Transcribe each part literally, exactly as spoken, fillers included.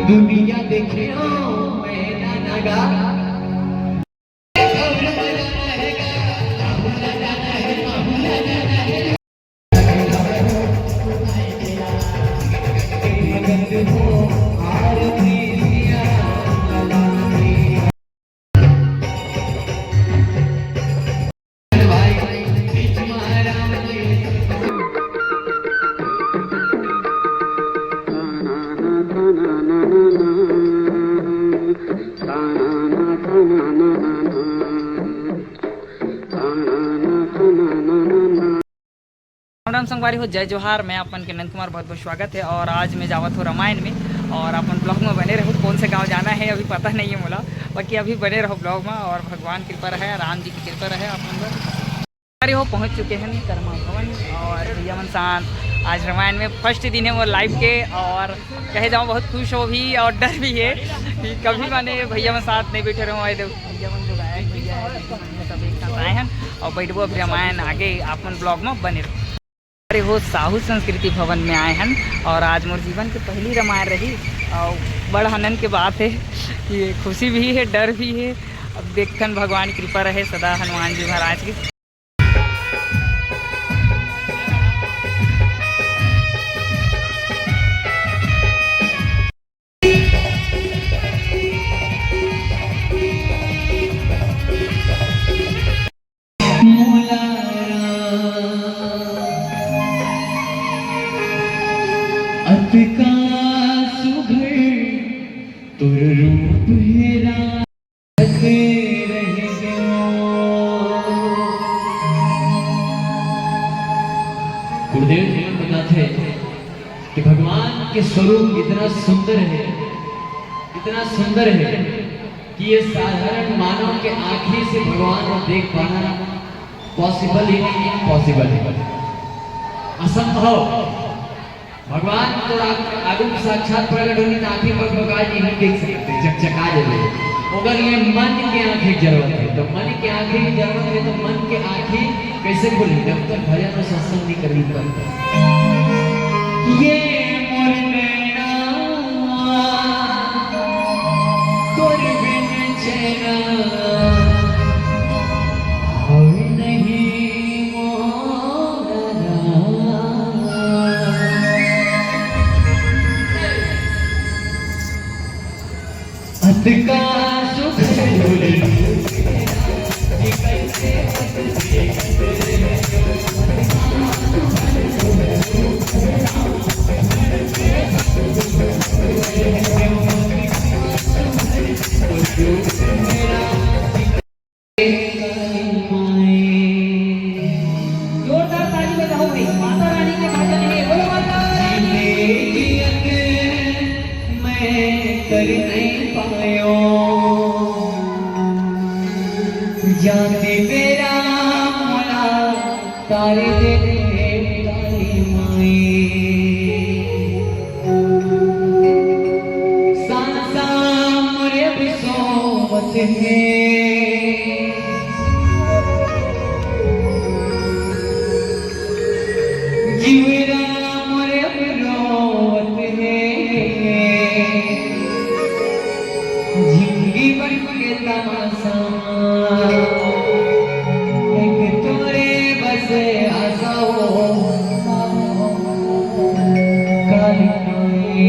दुनिया देखे हो, मैं ना लगा। राम राम संगवारी हो, जय जोहार। मैं अपन के नंद कुमार, बहुत बहुत स्वागत है। और आज मैं जावत हो रामायण में, और अपन ब्लॉग में बने रहो। कौन से गांव जाना है अभी पता नहीं है मोला, बाकी अभी बने रहो ब्लॉग में। और भगवान कृपा रहे, राम जी की कृपा रहे अपन पर। संगवारी हो, पहुंच चुके हैं कर्मा भवन, और भैया मन साथ आज रामायण में फर्स्ट दिन है वो लाइव के, और कहे जाओ बहुत खुश हो भी और डर भी है कि कभी माने भैया मन साथ नहीं बैठे रहो। आए देखो भैया मन जो गायक भैया है, सब एक साथ आए हैं और बैठबो अभी रामायण आगे। आप मन ब्लॉग में बने रहो। अरे हो, साहू संस्कृति भवन में आए हन और आज मोर जीवन के पहली रामायण रही और बड़ आनंद के बात है कि खुशी भी है, डर भी है। अब देखथन, भगवान कृपा रहे सदा हनुमान जी महाराज की। अतका सुघर तोर रूप हे रात रह गयो। गुरुदेव जी मन बताथे कि भगवान के स्वरूप इतना सुंदर है, इतना सुंदर है कि ये साधारण मानव के आंखें से भगवान को देख पाना पॉसिबल ही नहीं, इम्पॉसिबल है, असंभव। भगवान तो आगू में साक्षात प्रकट होही त आंखें बकबका जी, हम देख सकते, चकचका जाए। मगर ये मन के आंखें के जरूरत है, तो मन के आंखें की जरूरत है, तो मन के आंखें कैसे खुली? जब तक भजन और सत्संग नहीं करही तब तक। ये मोर नैना, तोर बिन चैना, आवे नहीं मोर राम। अतका सुख जोरदार ताली बजाओ भाई, माता रानी के भजन है, बोलो माता रानी। मैं कर नहीं पायो, जाते बेरा मोला तारे दे दे काली माई। सांसा मोरे अब सोवत हे, जीवरा मोरे अब रोवत हे। जिंदगी बन के तमाशा, एक तोरे बस आशा हो, काली माई।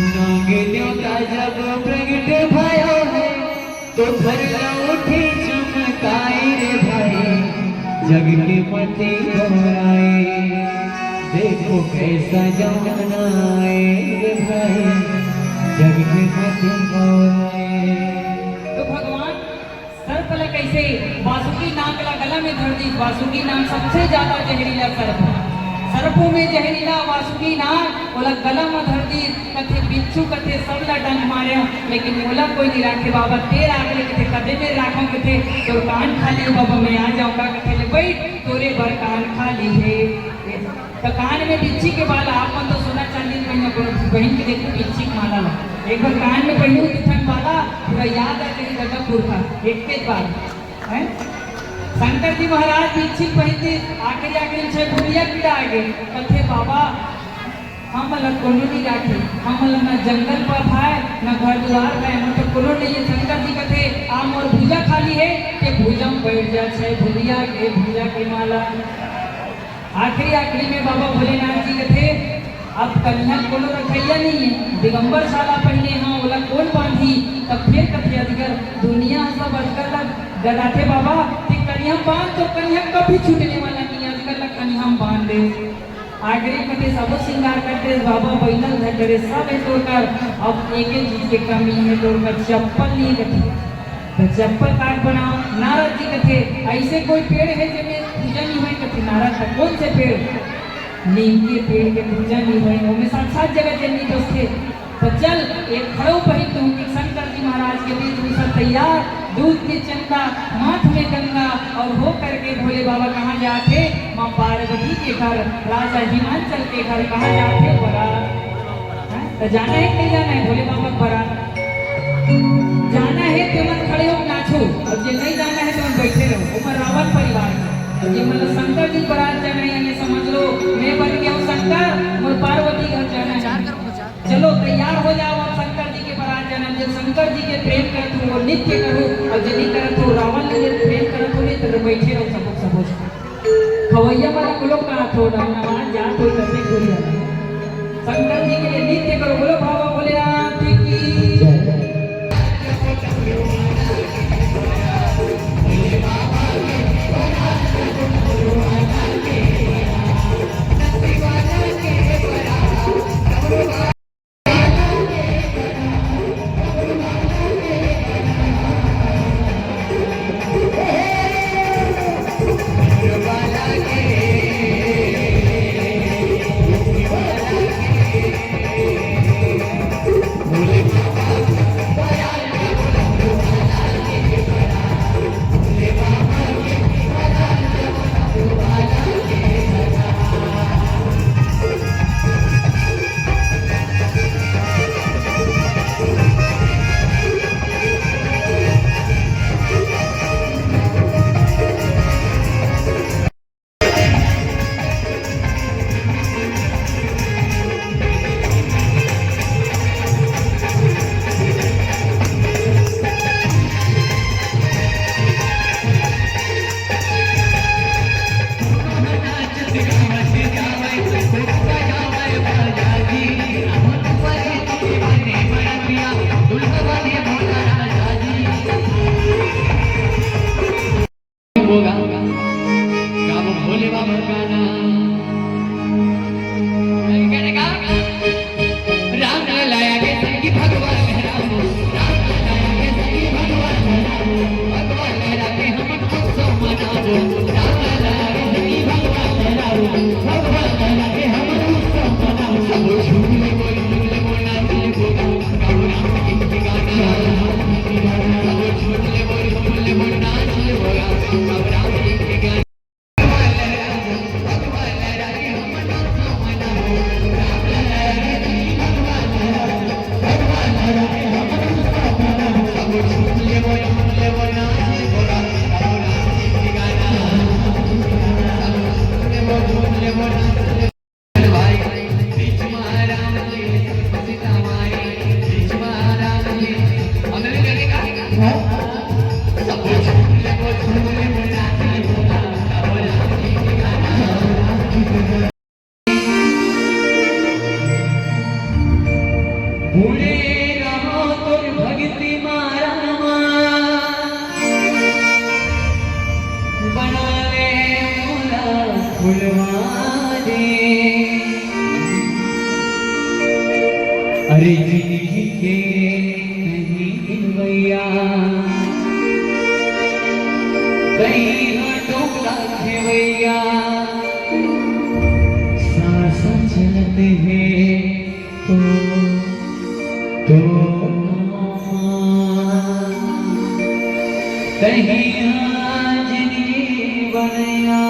नाग देवता जब प्रगट भयो है, तो धरती उठी चमकाए रे भाई, जग के मति घबराए। देखो कैसा जमाना आए रे भाई, जग के मति घबराए। तो भगवान सर्प ला कइसे, वासुकी नाग ला गला में धर दीस। वासुकी नाग सबसे ज्यादा जहरीला सर्प, सर्पों में जहरीला वासुकी नाग, ओला गला में धर दीस। कथे बिच्छू, कथे सब ला डंक मारे, लेकिन मोला कोई नहीं राखे बाबा, तें राख ले कथे, कदे में राखों कथे, तोर कान खाली हे बाबा, मैं आ जाऊंगा कथे, ले बइठ, तोरे बर कान खाली हे। त कान में बिच्छी के बाला, आप मन तो सोना चांदी पहिनो, कोनो बहिन के देखो बिच्छी के माला ला। एक बार कान में पहिनो, दिखन वाला पूरा याद आ जाही, दादा पुरखा, एक के बार, हैं? शंकर जी महाराज बिच्छी पहिनते, आखिरी, आखिरी में छै भुरिया कीड़ा आगे, कथे, "बाबा, हम ला कोनो नहीं राखे, हम ला ना जंगल पर भाए, ना घर दुआर भाए, हम तो कोनो नहीं है।" शंकर जी कथे, "आ मोर भुजा खाली है, ते भुजा में बैठ जा, छै भुरिया के, भुजा के माला।" आखिरी, आखिरी में बाबा भोलेनाथ जी कथे, "अब कनिहा कोनो रखइया नहीं है, दिगंबर छाला पहिने हंव, ओला कोन बांधी?" तब फिर कथे अजगर, दुनिया ह सब अजगर ला गदाथे बाबा, ते कनिहा बांध तो कनिहा कभी छूटने वाला नहीं है, अजगर ला कनिहा बांध दे। आखिरी में कथे सबो सिंगार कर दे बाबा, बइला ल धर डरे सब है तोर कर, अब एक, एक चीज के कमी है तोर कर, चप्पल नहीं है कथे। त चप्पल काट बनाओ। नारद जी कथे, "ऐसे कोई पेड़ है जेमे पूजा नहीं होय?" कथे नारद, "त कौन से पेड़?" "नीम के पेड़ के पूजा नहीं होय, ओमे साक्षात जगत जननी बसथे।" त चल, एक खड़ो पहिन तुम शंकर जी महाराज के लिए दूसरा तैयार, दूध के चंदा, माथ में गंगा और हो करके भोले बाबा कहाँ जाथे? माँ पार्वती के घर, राजा हिमांचल के घर। कहाँ जाथे? बरात। हैं? त जाना है कि नहीं जाना है भोले बाबा के बरात? जाना है तेमन खड़े हो नाचो, और जे नहीं जाना है तेमन बैठे रहो। ओमन रावण परिवार के। और जे मतलब शंकर जी बरात जाना है, यानी समझ लो, मैं बन गया हूँ शंकर, मोर पार्वती घर जाना है। चलो तैयार हो जाओ, अब शंकर जी के बरात जाना। जे शंकर जी के प्रेम करत हो वो नृत्य करो, और जे नहीं करत हो, रावण ले प्रेम करत हो, नहीं तो बैठे रहो सब, सब। खवैया मन कुलो का थोड़ा आवाज जा कोई करते कोई शंकर जी के लिए नृत्य करो, बोलो बाबा भोलेनाथ की जय। बूढ़े रहो तोर भगती मारा मा, बना ले मोला फुलवा दे। अरे जिंदगी के नहीं भैया, कहीं ना डोला खेवैया, सांस चलत हे तो, तो कहीं आज नहीं बनया।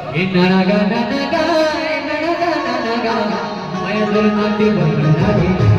ए नड़गा नड़गा, ए नड़गा नड़गा, मैं दुर्नाती बरनागी।